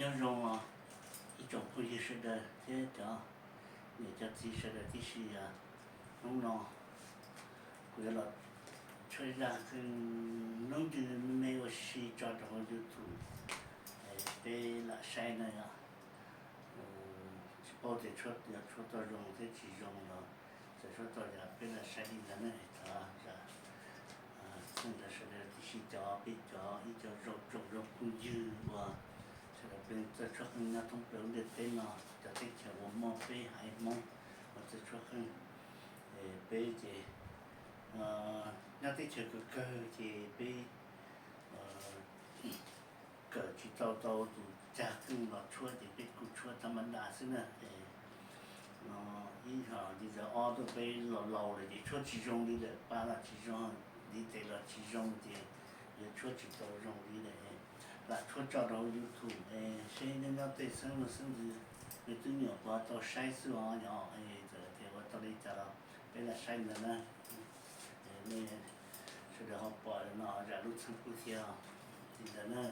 Nyob zoo os, ib tsoom phooj ywg sawv daws thiab cov niam cov txiv sawv daws tib si. Hnub no kuv yuav los tshuab zaj kheej noob ntsws me me ua si tso rau hauv YouTube, peb lam saib na yom. Tsis paub tias yuav tshuab tau zoo thiab tsis zoo los txawm tshuab tau yog peb lam saib li ntawd ne. Thov zam txim rau sawv daws tib si, cov peb cov ib co zoo tsoom zoo phooj ywg uas sawv daws peb txawj tshuab qeej nyob thoob plaws lub ntiaj teb no, cov teb chaws uas muaj peb haiv Hmoob uas txawj tshuab qeej. Peb ces nyob teb chaws kawg kawg ces peb kawm tsis tau tau tus cag qeej los tshuab ces peb kuj tshuab tha ma da xwb na. No ib yam li ntawd, ob tuaj peb los laus lawm ces tshuab tsis zoo li lawm, pab los tsis zoo, ntiv tes los tsis zoo ces yuav tshuab tsis tau zoo li lawm. Lam tshuab tso rau YouTube seb nyob nyob tej xeeb leej xeeb ntxwv nws twb nyuam qhuav tau saib xwb os yom. Txawm tias ua tau li cas los peb lam saib ntawd na. Nej sawv daws ho pom no zam lub txim pub thiab li ntawd na.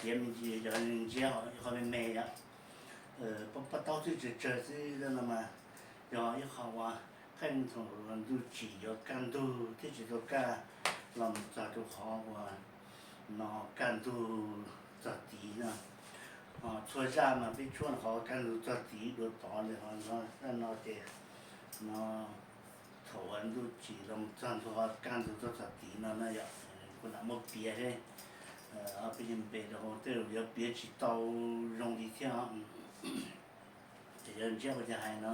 piav me ntsis yog ntsiab qhov me me yom. Paj taub xwb tsawg tsawg xwb no mas yog ib qho uas qeej thaum ntuj tsim yuav kaj ntug thiab tsis tau kaj los mus txog rau qhov uas no kaj ntug txog tid no. Txhua zaj mas peb tshuab qhov kaj ntug txog tid dua tod li ho no, zaj no ces no thaum uas ntuj tsim los mus txog ntua kaj ntug txog txog tid no na yom, kuv lam muab piav thiab. Ob peb nyuag npe rau hauv tej zaum yuav piav tsis tau zoo li thiab. Ces yog ntsiab ua cas hais no: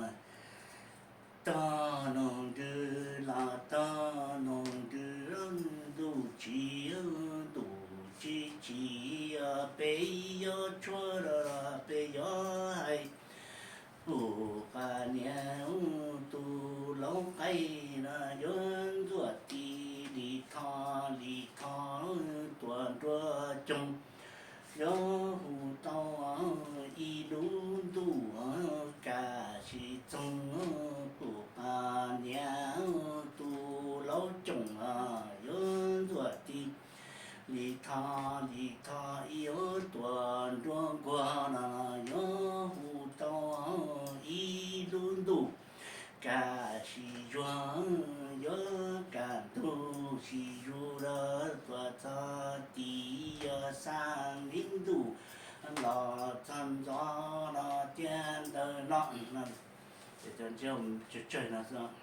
Tog noog ntws los tog noog ntws, ntuj tsim ntuj tsis tsim, peb yuav tshuab los peb yuav hais. Hu qas niam tus laus qaib no yuav ntxuaj ti li tho li tho, tuaj nruab coog yuav hu tau ib lub ntuj, kaj sis txoog hu qas niam tus laus coog yuav ntxuaj ti li tho li tho, ib yuav tuaj nruab nkuag no yuav hu tau ib lub ntuj, kaj sis zuag yuav kaj ntug sis zus los tuaj txog tid, yog xa li ntuj los txog ntxov los tiag ntawm no. Ces cov ntsiab tsawg tsawg no xwb.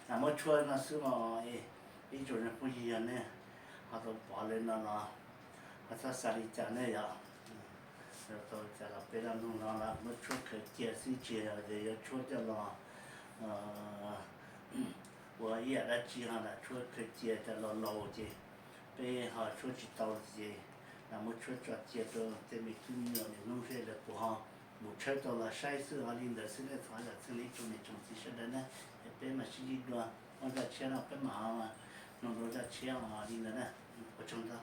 Lam muab tshuab no xwb os. Ib tsoom phooj ywg, yog nej ho tau pom li no los ho txhob xav li cas nej yom. Tau cas los peb laj mloog no los muab tshuab khaws cia xwb, tsis yog tias yuav tshuab coj los ua ib yam dab tsi ho lam tshuab khaws cia coj los laus ces peb ho tshuab tsis tau ces lam muab tshuab tso cia rau tej me tub me nyuam niaj hnub seb lawv puas ho mus tshawb tau los saib xwb. Ho li ntawd xwb, nej thov zam txim ib tsoom niam tsoom txiv sawv daws na, es peb mam sib ntsib dua ob zaj tshiab no, peb mam ho mloog dua zaj tshiab li ntawd na. Ua tsaug ntau.